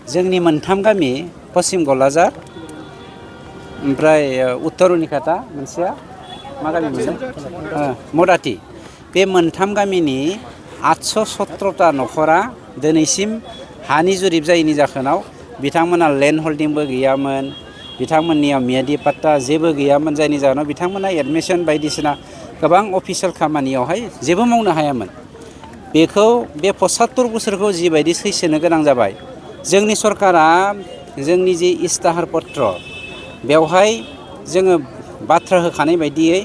जोंनि मोनथाम गामि पश्चिम गलाजार ओमफ्राय उत्तर रुनिकाटा मोनसेया मा गामि मोनलाय मदाति बे मोनथाम गामिनि 817टा न'खरा दिनैसिम हानि जुरिब जायैनि जाहोनाव बिथांमोना लेन्ड हल्डिंबो गैयामोन, बिथांमोननियाव मियादि पाट्टा जेबो गैयामोन, जायनि जाहोनाव बिथांमोना एडमिसन बायदिसिना गोबां अफिसियेल खामानियावहाय जेबो मावनो हायामोन। बेखौ बे 75 बोसोरखौ जिबायदि सैसोनो गोनां जाबाय, जोंनि सरकारा जोंनि जि इस्ताहार पत्र बेवहाय जोङो बाथ्रा होखानाय बायदियै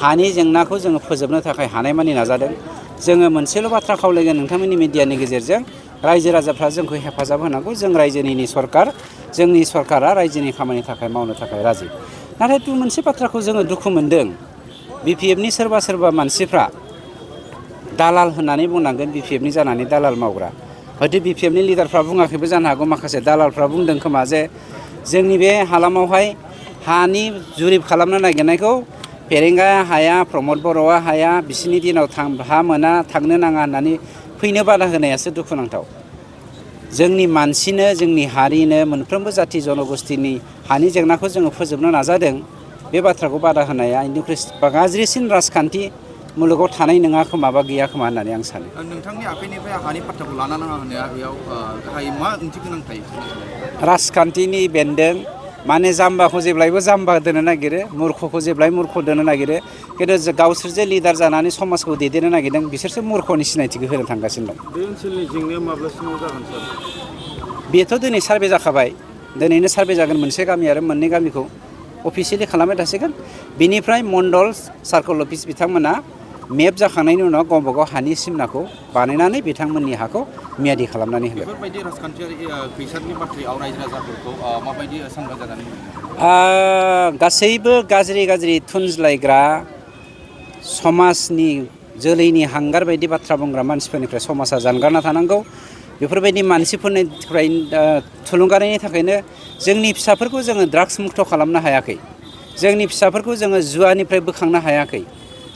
हानि जेंनाखौ जोङो फोजोबनो थाखाय हानायमानि नाजादों। जोङो मोनसेल' बाथ्रा खावलायगोन नोंथांमोननि मिडियानि गेजेरजों, रायजो राजाफ्रा जोंखौ हेफाजाब होनांगौ। जों रायजोनि सरकार, जोंनि सरकारा रायजोनि खामानिनि थाखाय मावनो थाखाय राजि। नाथाय मोनसे बाथ्राखौ जोङो दुखु मोनदों, BPFनि सोरबा मानसिफ्रा दालाल होननानै बुंनांगोन, BPFनि जानानै दालाल मावग्रा। हयथ' BPFनि लिडारफ्रा बुङाखैबो जानो हागौ, माखासे दालालफ्रा बुंदों खोमा जे जोंनि बे हालामावहाय हानि जुरिब खालामनो नागिरनायखौ फेरेंगा हाया, प्रमद बर'आ हाया, बिसोरनि दिनाव हा मोना, थांनो नाङा होननानै फैनो बादा होनायासो दुखुनांथाव। जोंनि मानसिनो, जोंनि हारिनो, मोनफ्रोमबो जाथि जनगोष्ठीनि हानि जेंनाखौ जोङो फोजोबनो नाजादों। बे बाथ्राखौ बादा होनाया इनिख्रुइ गाज्रिसिन राजखान्थि मुलुगाव थानाय नङा खोमा बा गैया खोमा होननानै आं सानो। नोंथांनि आखाइनिफ्राय हानि पाट्टाखौ लाना नाङा होनाया बेयाव गाहायै मा ओंथि गोनां थायो? राजखान्थिनि बेन्दों, माने जाम्बाखौ जेब्लायबो जाम्बा दोननो नागिरो, मूर्खखौ जेब्लायबो मूर्ख दोननो नागिरो। खिन्थु गावसोर जे लिडार जानानै समाजखौ दैदेननो नागिरदों, बिसोरसो मूर्खनि सिनायथिखौ होनो थांगासिनो दं। बे ओनसोलनि जेंनाया माब्लासिमाव जागोन सार? बेथ' दिनै सारभे जाखाबाय। दिनैनो सारभे जागोन, मोनसे गामि आरो मोननै गामिखौ अफिसियेलि खालामबाय थासिगोन। बिनिफ्राय मण्डल सार्कल अफिस बिथांमोना मेप जाखांनायनि उनाव गावबा गाव हानि सिमनाखौ बानायनानै बिथांमोननि हाखौ मियादि खालामनानै होगोन। बेफोरबायदि राजखान्थियारि खैसारनि बाथ्रायाव रायजो राजाफोरखौ माबायदि सांग्रां जानानै गासैबो गाज्रि थुनज्लायग्रा, समाजनि जोलैनि हांगार बायदि बाथ्रा बुंग्रा मानसिफोरनिफ्राय समाजा जानगारना थानांगौ। बेफोरबायदि मानसिफोरनिफ्राय थुलुंगानायनि थाखायनो जोंनि फिसाफोरखौ जोङो ड्राग्स मुक्त खालामनो हायाखै, जोंनि फिसाफोरखौ जोङो जुवानिफ्राय बोखांनो हायाखै।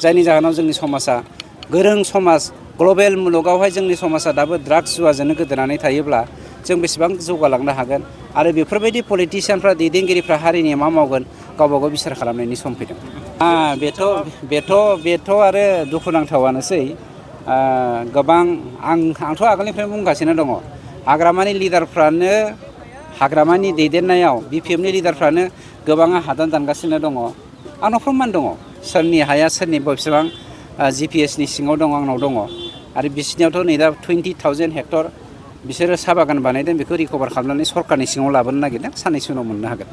जायनि जाहोनाव जोंनि समाजा गोरों समाज, ग्लबेल मुलुगावहाय जोंनि समाजा दाबो ड्राग्स जुवाजोंनो गोदोनानै थायोब्ला जों बेसेबां जौगालांनो हागोन। आरो बेफोरबायदि पलिटिसियानफ्रा, दैदेनगिरिफ्रा हारिनि मा मावगोन, गावबा गाव बिसार खालामनायनि सम फैदों। बेथ' आरो दुखुनांथावानोसै। गोबां आंथ' आगोलनिफ्रायनो बुंगासिनो दङ, हाग्रामानि लिडारफ्रानो, हाग्रामानि दैदेननायाव BPFनि लिडारफ्रानो गोबाङा हादान दानगासिनो दङ। आंनाव प्रमान दङ, सोरनि हाया सोरनि बेसेबां GPSनि सिङाव दङ, आंनाव दङ। आरो बिसोरनियावथ' नै दा 20,000 हेक्टर बिसोरो साहा बागान बानायदों। बेखौ रिकभार खालामनानै सरकारनि सिङाव लाबोनो नागिरदों, साननैसो उनाव मोननो हागोन।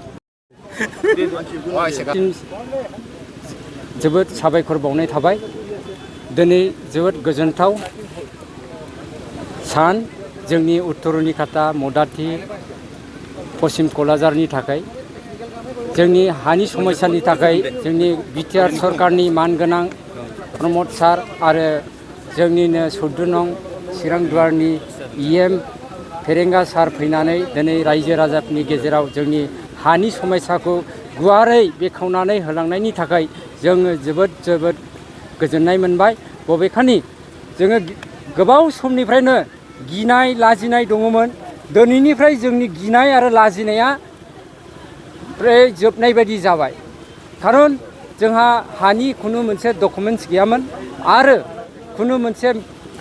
जोबोद साबायखर बावनाय थाबाय। दिनै जोबोद गोजोनथाव सान जोंनि उत्तर रुनिकाटा, मदाति, पश्चिम क'क्राझारनि थाखाय। जोंनि हानि समस्यानि थाखाय जोंनि बिटिआर सरकारनि मानगोनां प्रमद सार आरो जोंनिनो 14 नं चिरां दुवारनि EM फेरेंगा सार फैनानै दिनै रायजो राजाफोरनि गेजेराव जोंनि हानि समस्याखौ गुवारै बेखेवनानै होलांनायनि थाखाय जोङो जोबोद गोजोननाय मोनबाय। बबेखानि जोङो गोबाव समनिफ्रायनो गिनाय लाजिनाय दङमोन। दिनैनिफ्राय जोंनि गिनाय आरो लाजिनाया जोबनाय बायदि जाबाय। खारन जोंहा हानि खुनु मोनसे डकुमेन्ट्स गैयामोन आरो खुनु मोनसे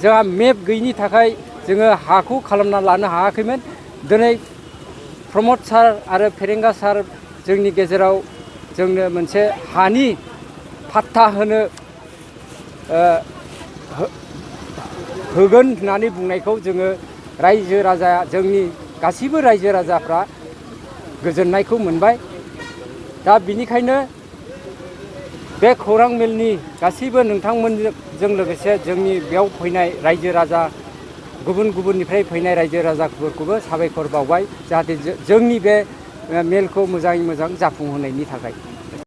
जोंहा मेप गैयिनि थाखाय जोङो हाखौ खालामना लानो हायाखैमोन। दिनै प्रमद सार आरो फेरेंगा सार जोंनि गेजेराव जोंनो मोनसे हानि पाट्टा होगोन होननानै बुंनायखौ जोङो रायजो राजा, जोंनि गासैबो रायजो राजाफ्रा गोजोननायखौ मोनबाय। दा बिनिखायनो बे खौरां मेलनि गासैबो नोंथांमोनजों लोगोसे जोंनि बेयाव फैनाय रायजो राजा, गुबुननिफ्राय फैनाय रायजो राजाफोरखौबो साबायखर बावबाय, जाहाथे जोंनि बे मेलखौ मोजाङै मोजां जाफुंहोनायनि थाखाय।